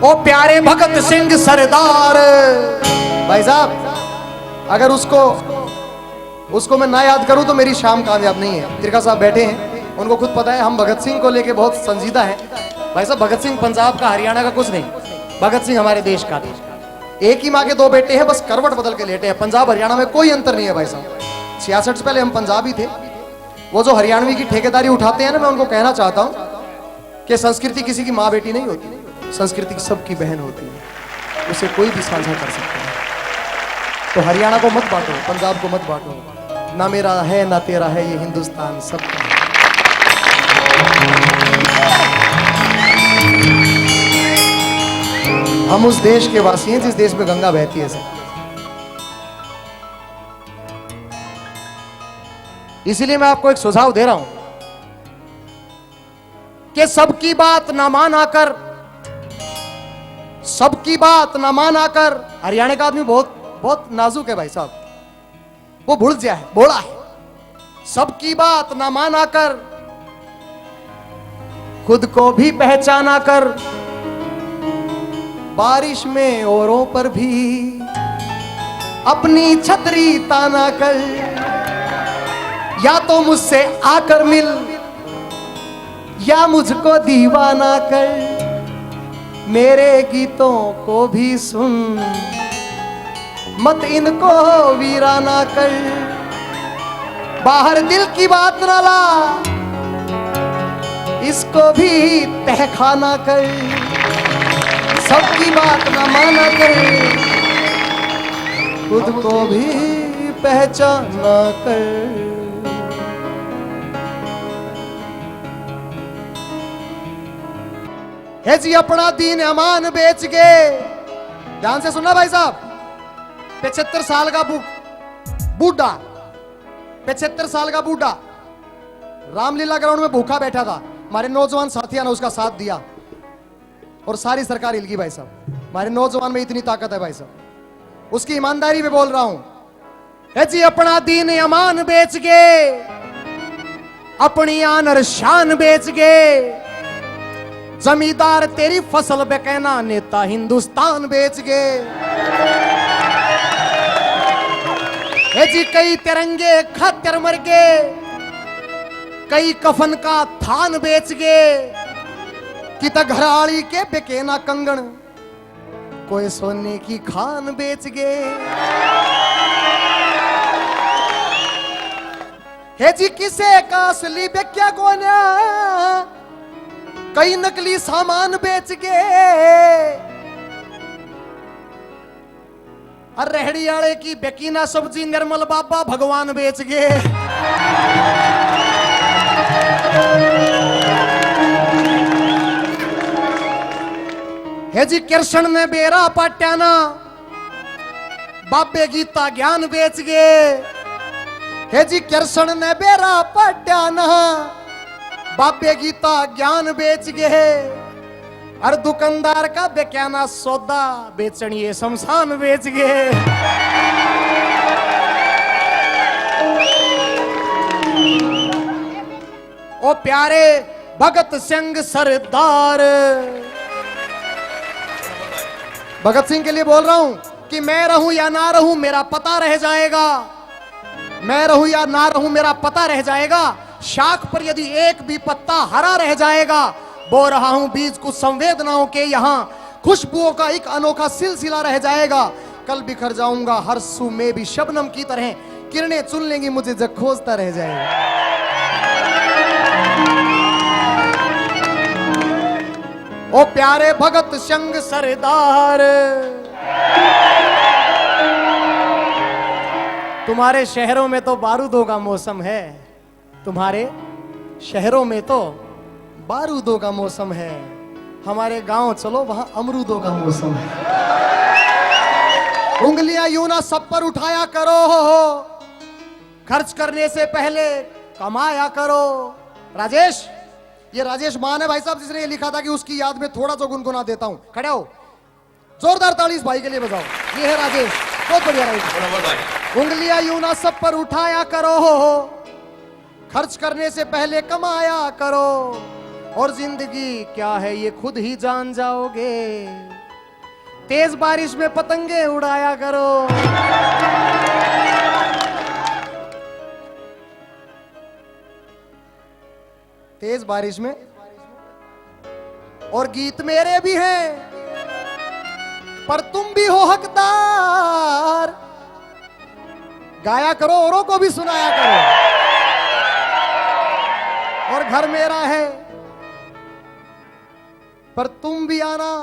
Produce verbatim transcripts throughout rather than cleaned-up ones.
ओ प्यारे भगत सिंह सरदार। भाई साहब, अगर उसको उसको मैं ना याद करूं तो मेरी शाम कामयाब नहीं है। तिरका साहब बैठे हैं, उनको खुद पता है, हम भगत सिंह को लेके बहुत संजीदा हैं। भाई साहब, भगत सिंह पंजाब का, हरियाणा का कुछ नहीं, भगत सिंह हमारे देश का था। एक ही माँ के दो बेटे हैं, बस करवट बदल के लेटे हैं। पंजाब हरियाणा में कोई अंतर नहीं है भाई साहब। छियासठ से पहले हम पंजाबी थे। वो जो हरियाणवी की ठेकेदारी उठाते हैं ना, मैं उनको कहना चाहता हूँ कि संस्कृति किसी की माँ बेटी नहीं होती, संस्कृति सबकी बहन होती है, उसे कोई भी साझा कर सकता है। तो हरियाणा को मत बांटो, पंजाब को मत बांटो। ना मेरा है ना तेरा है, ये हिंदुस्तान सबका है। हम उस देश के वासी हैं जिस देश में गंगा बहती है सर। इसीलिए मैं आपको एक सुझाव दे रहा हूं कि सबकी बात ना माना कर, सबकी बात ना माना कर। हरियाणा का आदमी बहुत, बहुत नाजुक है भाई साहब, वो भुल गया है, भोला है। सबकी बात ना माना कर, खुद को भी पहचाना कर, बारिश में औरों पर भी अपनी छतरी ताना कर। या तो मुझसे आकर मिल, या मुझको दीवाना कर, मेरे गीतों को भी सुन, मत इनको वीराना कर। बाहर दिल की बात ना ला, इसको भी तहखाना कर। सबकी बात ना माना कर, खुद को भी पहचाना कर। है जी अपना दीन ईमान बेच के। ध्यान से सुनना भाई साहब, पचहत्तर साल का बू-, बूढ़ा, पचहत्तर साल का बूढ़ा रामलीला ग्राउंड में भूखा बैठा था। हमारे नौजवान साथियों ने उसका साथ दिया और सारी सरकार हिल गई भाई साहब। हमारे नौजवान में इतनी ताकत है भाई साहब, उसकी ईमानदारी में बोल रहा हूं। है जी अपना दीन ईमान बेच के, अपनी आन और शान बेच के, जमींदार तेरी फसल बिके ना, नेता हिंदुस्तान बेच के। है जी कई तिरंगे खातिर मर गए, कई कफन का थान बेच के, कित घराली के बिके ना कंगन, कोई सोने की खान बेच गए। है जी किसे का असली बेक्या कोन्या, कई नकली सामान बेच गए। अरे रेहड़ी आले की बेकी ना सब्जी, निर्मल बाबा भगवान बेच गए। है जी कृष्ण ने बेरा पाट्या ना, बाबे गीता ज्ञान बेच गए। हे जी कृष्ण ने बेरा पाट्या ना, बाबे गीता ज्ञान बेच गए। और दुकानदार का बिक्या ना सौदा, बेचन ये शमशान बेच गए। ओ प्यारे भगत सिंह सरदार, भगत सिंह के लिए बोल रहा हूं कि मैं रहूं या ना रहूं, मेरा पता रह जाएगा। मैं रहूं या ना रहूं, मेरा पता रह जाएगा। शाख पर यदि एक भी पत्ता हरा रह जाएगा, बो रहा हूं बीज कुछ संवेदनाओं के। यहां खुशबुओं का एक अनोखा सिलसिला रह जाएगा। कल बिखर जाऊंगा हर सू में भी शबनम की तरह, किरणें चुन लेंगी मुझे जब खोजता रह जाएगा। ओ प्यारे भगत संग सरदार, तुम्हारे शहरों में तो बारूदों का मौसम है, तुम्हारे शहरों में तो बारूदों का मौसम है, हमारे गांव चलो वहां अमरूदों का मौसम है। उंगलियां यूं ना सब पर उठाया करो हो, हो। खर्च करने से पहले कमाया करो। राजेश, ये राजेश मान है भाई साहब, जिसने ये लिखा था कि उसकी याद में थोड़ा सा गुनगुना देता हूं। खड़े हो, जोरदार ताली इस भाई के लिए बजाओ। ये है राजेश, बहुत बढ़िया राजेश। बराबर भाई। उंगलियां यूं ना सब पर उठाया करो हो, हो। खर्च करने से पहले कमाया करो, और जिंदगी क्या है ये खुद ही जान जाओगे। तेज बारिश में पतंगे उड़ाया करो। तेज बारिश में। और गीत मेरे भी हैं, पर तुम भी हो हकदार। गाया करो, औरों को भी सुनाया करो। और घर मेरा है, पर तुम भी आना,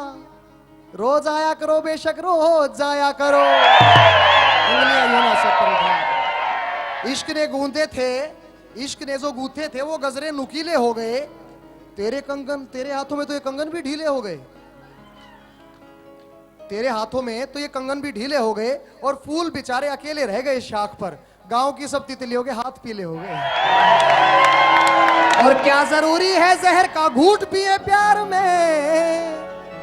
रोज आया करो, बेशक रोज आया करो। उंगलियां यूं ना सब पर उठा। इश्क ने गूंदे थे, इश्क ने जो गूंथे थे, वो गजरे नुकीले हो गए। तेरे कंगन, तेरे हाथों में तो ये कंगन भी ढीले हो गए। तेरे हाथों में तो ये कंगन भी ढीले हो गए और फूल बेचारे अकेले रह गए शाख पर। गांव की सब तितलियों के हाथ पीले हो गए। और क्या जरूरी है जहर का घूंट पिए प्यार में,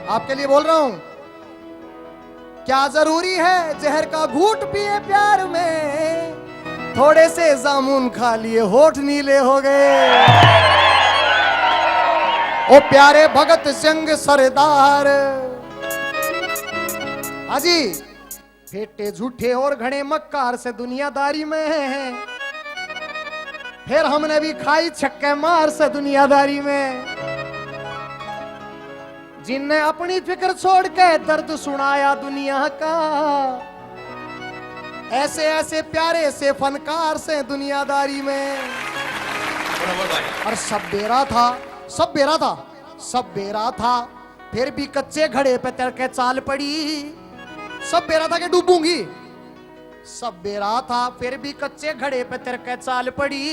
आपके लिए बोल रहा हूं। क्या जरूरी है जहर का घूंट पिए प्यार में, थोड़े से जामुन खा लिए होठ नीले हो गए। ओ प्यारे भगत सिंह सरदार, हाजी, फेटे झूठे और घणे मक्कार से दुनियादारी में, फिर हमने भी खाई छक्के मार से दुनियादारी में। जिनने अपनी फिक्र छोड़ के दर्द सुनाया दुनिया का, ऐसे ऐसे प्यारे से फनकार से दुनियादारी में। और सब बेरा था, सब बेरा था, सब बेरा था, फिर भी कच्चे घड़े पे तिरके चाल पड़ी। सब बेरा था कि डूबूंगी, सब बेरा था, फिर भी कच्चे घड़े पे तिरके चाल पड़ी।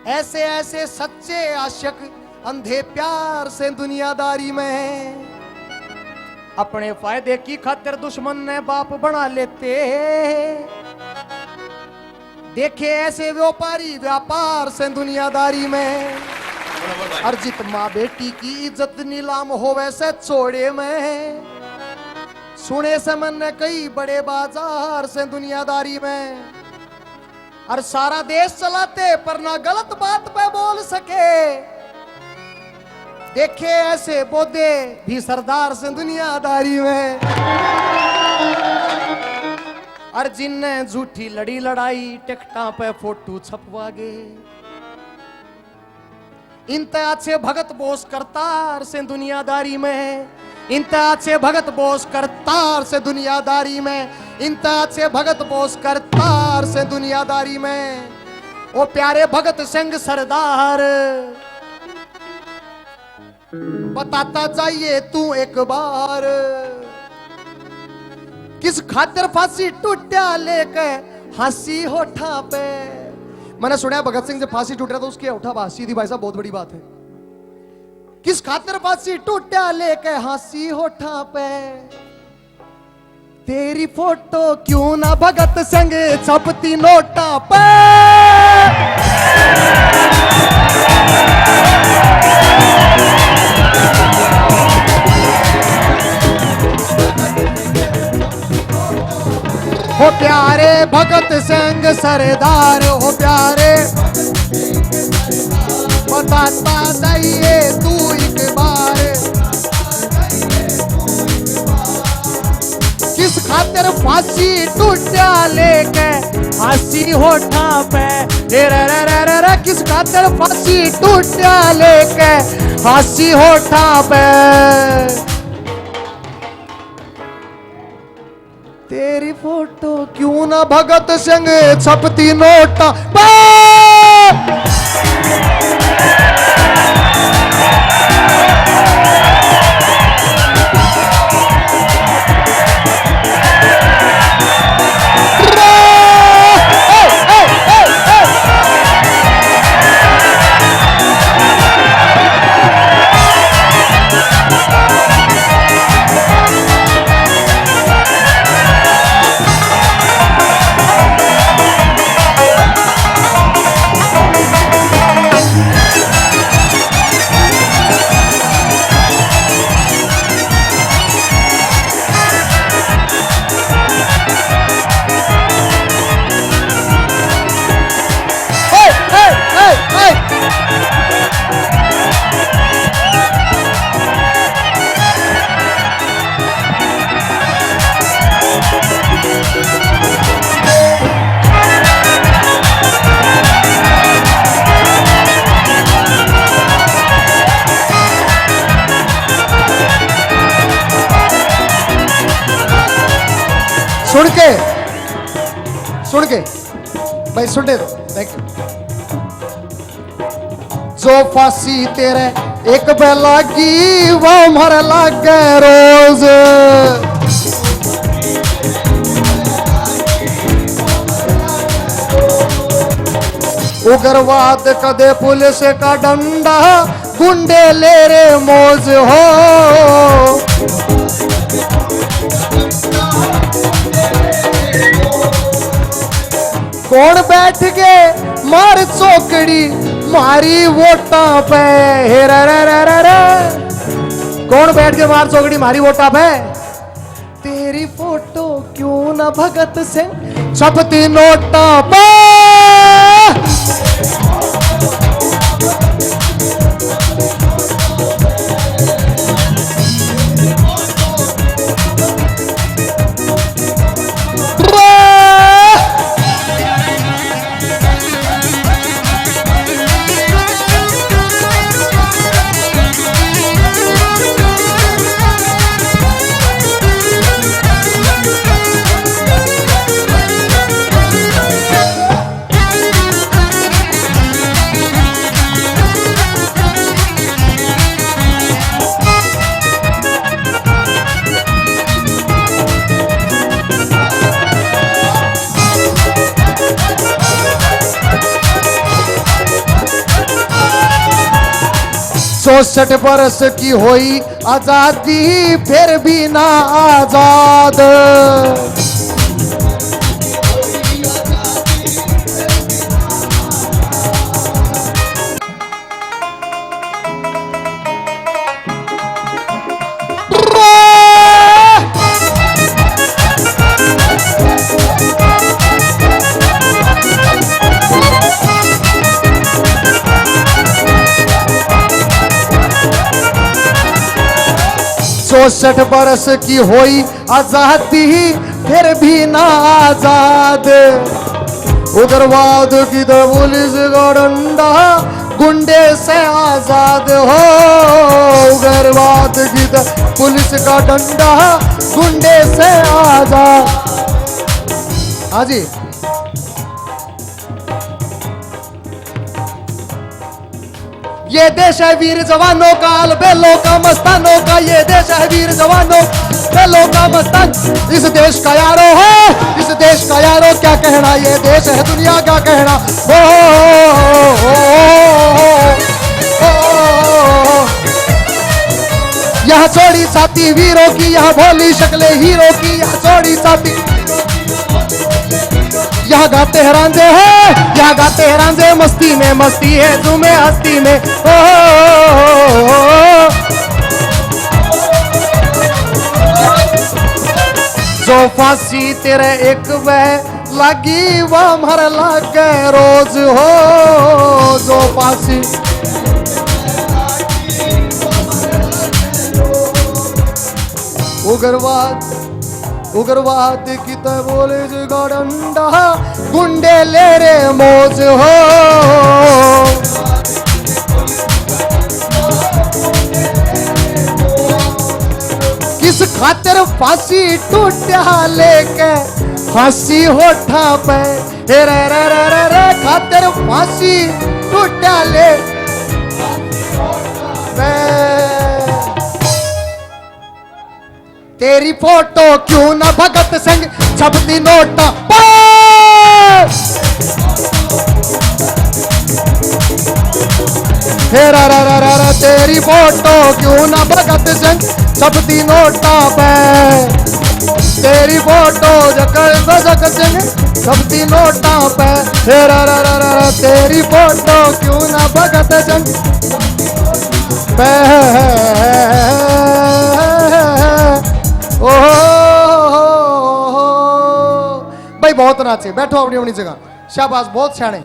ऐसे ऐसे सच्चे आशिक अंधे प्यार से दुनियादारी में, अपने फायदे की खातिर दुश्मन ने बाप बना लेते। देखे ऐसे व्यापारी व्यापार से दुनियादारी में। और जित माँ बेटी की इज्जत नीलाम होवे से चोड़े में, सुने से मैंने कई बड़े बाजार से दुनियादारी में। और सारा देश चलाते पर ना गलत बात पे बोल सके। देखे ऐसे बोदे भी सरदार से दुनियादारी में। और जिनने झूठी लड़ी लड़ाई टिकटां पे फोटो छपवा गए। इनते अच्छे भगत बोस करतार से दुनियादारी में, इनते अच्छे भगत बोस करतार से दुनियादारी में, इनते अच्छे भगत बोस करतार से दुनियादारी में। ओ प्यारे भगत सिंह सरदार, बताता जाइए तू एक बार, किस खातिर फांसी टूटा लेके हांसी होठा पे। मैंने सुना है भगत सिंह जब फांसी टूट रहा था उसके होठा पे हांसी थी। भाई साहब, बहुत बड़ी बात है। किस खातिर फांसी टूटा लेके हांसी होठा पे, तेरी फोटो क्यों ना भगत सिंह छपती नोटा पे। हो प्यारे भगत सिंह सरदार, हो प्यारे, बताता जाइए तू एक बार, किस खातिर फांसी टूटा लेके हांसी होठा पे। ए रे रे रे रे रे, किस खातिर फांसी टूटा लेके हांसी होठा पे। तेरी फोटो क्यों ना भगत सिंह छपती नोटा पे। सुन के, सुन के भाई, सुन दे दो। Thank you। जो फांसी तेरे एक बे लागी, वो मर लागे रोज। उग्रवाद कदे पुलिस का डंडा, गुंडे ले रे मौज हो। कौन बैठ के मार चौकड़ी म्हारी वोटां पे? हे रा रा रा रा रा। कौन बैठ के मार चौकड़ी म्हारी वोटां पे? तेरी फोटो क्यों ना भगत सिंह छपती नोटां पे? चौसठ बरस की होई आजादी, फिर भी ना आजाद। चौसठ बरस की होई आजादी, फिर भी ना आजाद। उग्रवाद की तो पुलिस का डंडा, गुंडे से आजाद हो। उग्रवाद की तो पुलिस का डंडा, गुंडे से आजाद। हाँ जी। ये देश है वीर जवानों का, अलबेलों का, मस्तानों का। ये देश है वीर जवानों, बेलों का, मस्तान। इस देश का यारो है, इस देश का यारो क्या कहना, ये देश है दुनिया का कहना। ओ, ओ, ओ, ओ, ओ। यहाँ चौड़ी छाती वीरों की, यहाँ भोली शक्लें हीरो की, यहाँ चौड़ी छाती। यहाँ गाते हैं रांझे हैं, यहाँ गाते हैं रांझे, मस्ती में मस्ती है, झूमे हस्ती में। ओ, ओ, ओ, ओ। जो फांसी तेरे एक बे लागी, वो मर लागे रोज हो। जो फांसी उग्रवाद, उग्रवाद की तो बोले जो डंडा, गुंडे ले रे मौज हो। किस खातिर फांसी टूटा लेके फांसी होठा पे, हे रे रे रे रे रे, खातिर फांसी टूटा ले। तेरी फोटो क्यों ना भगत सिंह छपती नोटा पे। हे रा रा रा रा रा, तेरी फोटो क्यों ना भगत सिंह छपती नोटा पे। तेरी फोटो जगत भगत सिंह छपती नोटा पे। हे रा रा रा रा रा, तेरी फोटो क्यों ना भगत सिंह पे। ओ हो हो। भाई बहुत नाचे, बैठो अपनी अपनी जगह। शाबाश, बहुत सियाणे।